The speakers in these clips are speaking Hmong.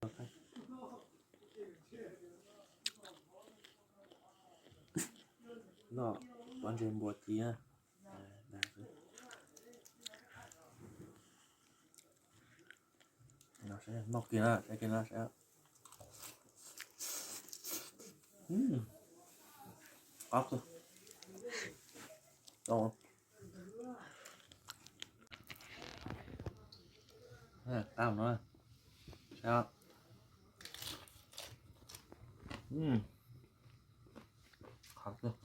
Noj pob ntseg npua ci na. Noj kiag na, saib kiag na, saib. Qab kawg. Qab no. Saib. Qab kawg.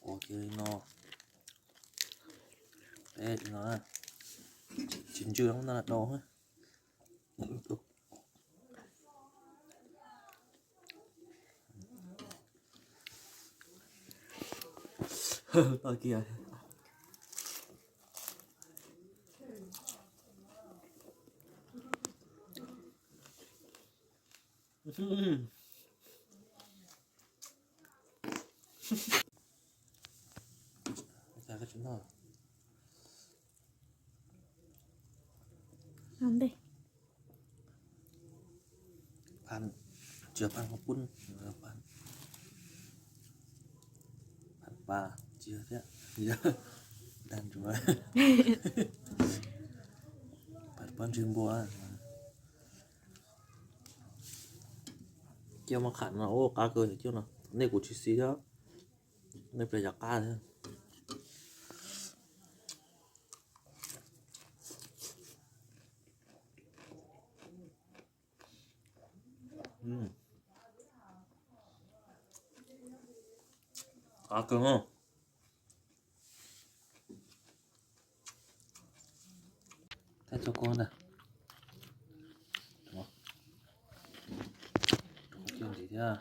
Ua kiag li no. Peb li no na. Tsis ntswj lawm, dau. Tau kiag. Phan, tsis yog phan qhov pub, phan, phan pas tsis yog thiab, dag ntsuav. Phan pob ntseg npua. Ciaj maj qham no ua qab kawg, ciaj no nej kuv tsis xis thiab, nej pliag yam qab thiab. Qab kawg no. Thaij tso koj ntag. Rau kiag ntxiv thiab.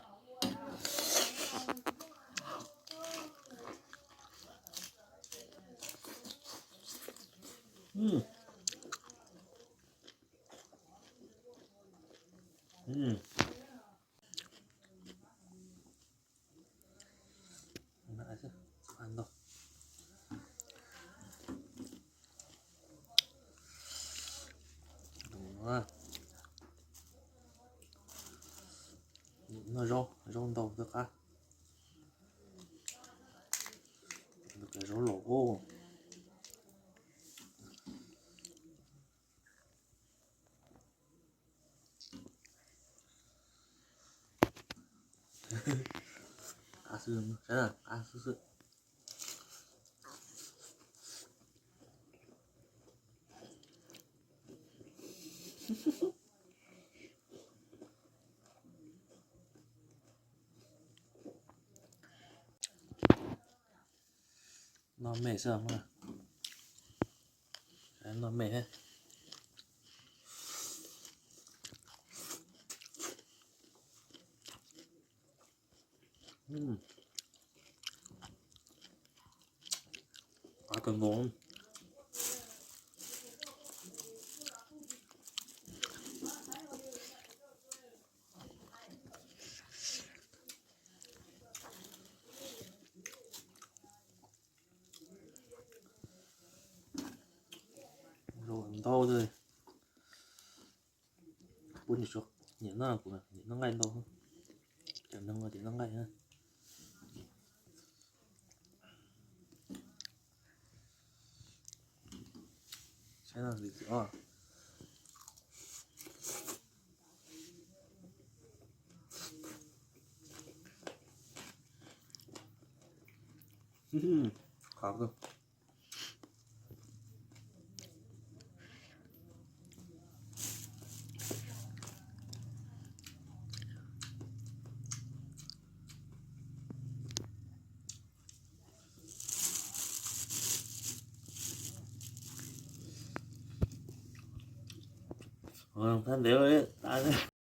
Noj zaub, zaub ntau thiab qab. Zaub laus os. Qab xwb, saib na, qab xwb xwb. Noj me xwb mas. Noj me thiab. Qab kawg nkaus. Ntau, pub niam noj, kuv niam noj nqaij ntau. Cov neeg tias noj nqaij. Saib no, li tim ob. Qab kawg. Thab ntev tas.